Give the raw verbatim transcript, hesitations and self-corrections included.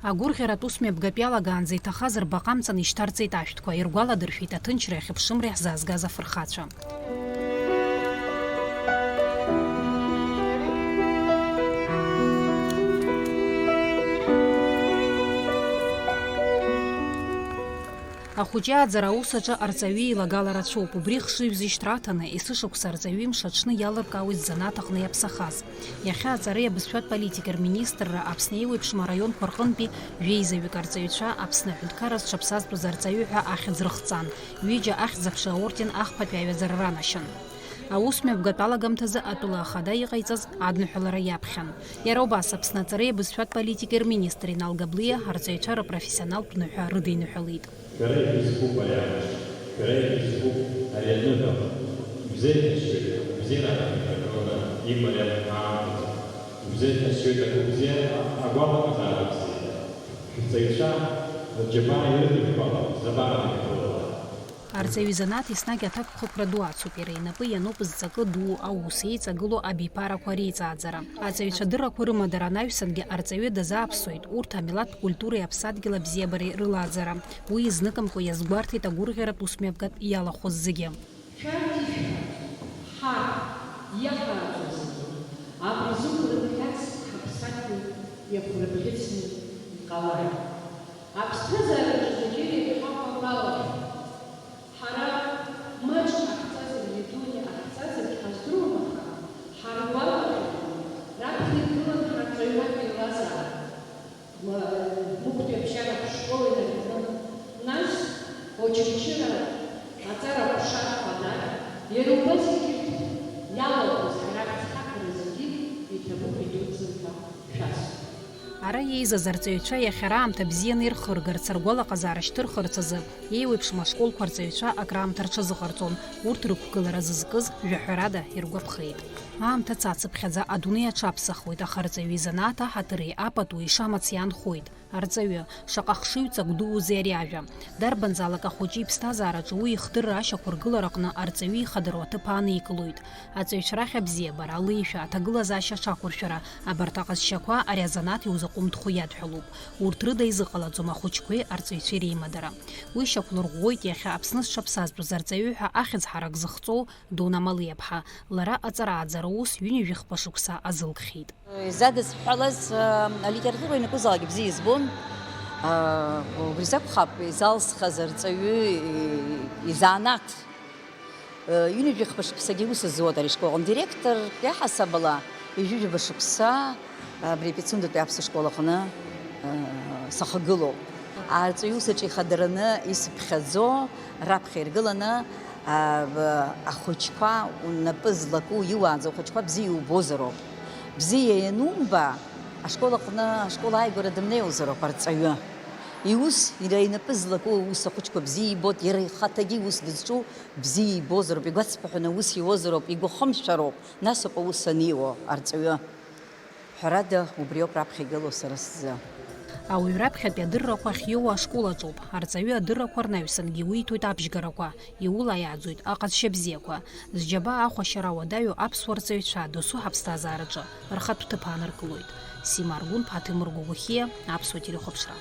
Агәырӷьаратә усмҩаԥгатә иалагаанӡа иҭахаз рбаҟа амҵан ишьҭарҵеит ашәҭқәа, иргәаладыршәеит аҭынчреи ахьыԥшымреи ҳзаазгаз афырхацәа. Ахәыҷы ааӡара аус аҿы арҵаҩы илагала рацәоуп. Убри хшыҩ зышьҭра аҭаны, есышықәса арҵаҩы имш аҽны иалыркаауеит ззанааҭ аҟны иаԥсахаз. Иахьа аҵареи абызшәатә политикеи рминистрра Аԥсны еиуеиԥшым араионқәа рҟынтәи жәеизаҩык арҵаҩцәа Аԥсны аҳәынҭқарра зҽаԥсазтәыз арҵаҩы ҳәа ахьӡ рыхҵан, ҩыџьа Ахьӡ-аԥша аорден ахԥатәи аҩаӡара ранашьан. Аусмҩаԥгатә алагамҭазы атәыла ахада иҟаиҵаз адныҳәалара иаԥхьан. Иара убас Аԥсны аҵареи абызшәатә политикеи рминистр Инал Габлиа арҵаҩцәа рыпрофессионалтә ныҳәа рыдиныҳәалеит. Шәара ишәызқәуп ари амш, шәара ишәызқәуп ари аныҳәа. Ибзеиӷьасшьоит агәабзиара аԥхьаҟа имариам аамҭазы. Ибзеиӷьасшьоит агәабзиара, агәалаҟазаара бзиа. Шәҵаҩцәа рџьабаа ирыдышәкәала, забарамеи ҳрылала. Арҵаҩы изанааҭ еснагь аҭакԥхықәра ду ацуп, иара инапы иануп зҵакы дуу аус еиҵагылоу абиԥарақәа реиҵааӡара. Аҵаҩцәа дыррақәа рымадара анаҩсангьы арҵаҩы дазааԥсоит урҭ амилаҭтә культуреи аԥсадгьыл абзиабареи рылааӡара. Уи изныкымкәа иазгәарҭеит агәырӷьаратә усмҩаԥгатә иалахәыз зегьы. Шәарҭ ишәҳәа, ҳарҭ, иаҳааӡо зегьы, абри зықәырыԥхьац ҳаԥсадгьыл иахәырыԥхьыӡны иҟалааит. Аԥсҭазаараҿы зегьы иреиҳау агәалашәара. Ҳара маҷк ҟаҳҵазаргьы, дуны иҟаҳҵазаргьы ҳаздыруам, аха ҳаргәалашәараны, раԥхьа игылан ҳарҵаҩратә еилазаара, м-, Мықәтәи абжьаратә школ инаркны, нас Очамчыра аҵара аҟәша хадара, иара убас егьырҭ иалахәыз ҳара ҳцхаҳәара зегьы иҭабуп, идуӡӡан ҳәа шәасҳәоит. Ара еизаз арҵаҩцәа иахьа раамҭа бзианы ирхыргарц, ргәалаҟазаара шьҭырхырц азы, еиуеиԥшым ашколқәа арҵаҩцәа акраамҭа рҽазыҟарҵон, урҭ рықәгылара зызкыз жәаҳәарада иргәаԥхеит. Аамҭа цацыԥхьаӡа адунеи аҽаԥсахуеит, аха арҵаҩы изанааҭ аҳаҭыри апатуи шамац иаанхоит. Арҵаҩы, шаҟа хшыҩҵак дууузеи ари ажәа! Дарбанзаалак ахәыҷы иԥсҭазаараҿы уи ихдырра ашьақәыргылараҟны арҵаҩы ихадароу аҭыԥ ааникылоит. Аҵаҩцәа рахь абзиабара, алеишәа, аҭагылазаашьа аҽақәыршәара, абарҭ аҟазшьақәа ари азанааҭ иузаҟәымҭхо иадҳәалоуп. Урҭ рыда изыҟалаӡом ахәыҷқәеи арҵаҩцәеи реимадара. Уи шьақәлырӷәӷәоит иахьа Аԥсны зҽаԥсазтәыз арҵаҩы ҳәа ахьӡ ҳарак зыхҵоу Дуна Малиаԥҳа. Лара аҵарааӡара ус ҩынҩажәихԥа шықәса азылгхьеит. Изадысҳәалаз, а, алитература ианакәызаалак ибзиа избон. А, убри закәхап изалсхаз арҵаҩы и-, изанааҭ. Э, ҩынҩажәи хԥа шықәсагьы аус зуан ари ашкол аҟны. Директортә иаҳасабала, ҩажәи жәаба шықәса, э, абри Пицундатәи аԥсуа школ аҟны, э, сахагылоуп. Арҵаҩы усаҿ ихадараны исыԥхьаӡо, раԥхьа иргыланы, а, б-, ахәыҷқәа, унапы злаку, иуааӡоу ахәыҷқәа бзиа иубозароуп. Бзиа ианумба, ашкол аҟны, ашкол ааигәара дымнеиуазароуп арҵаҩы. Иус, иара инапы злаку аус ахәыҷқәа бзиа ибоит, иара ихаҭагьы иус дызҿу бзиа ибозароуп, игәацԥыҳәаны аус иуазароуп, игәахымшәароуп, нас ауп аус аниуо арҵаҩы. Ҳәарада, убриоуп раԥхьа игылоу сара сзы. Ауаҩ раԥхьатәи адыррақәа ахьиоуа ашкол аҿоуп. Арҵаҩы адыррақәа рнаҩсангьы иуиҭоит абжьгарақәа, иулаиааӡоит аҟазшьа бзиақәа. Зџьабаа ахәашьара ауадаҩу аԥсуа рҵаҩцәа досу ҳаԥсҭазаараҿы рхатә ҭыԥ ааныркылоит. Сима Аргәынԥҳа, Ҭемыр Гәыгәхиа, Аԥсуа телехәаԥшра.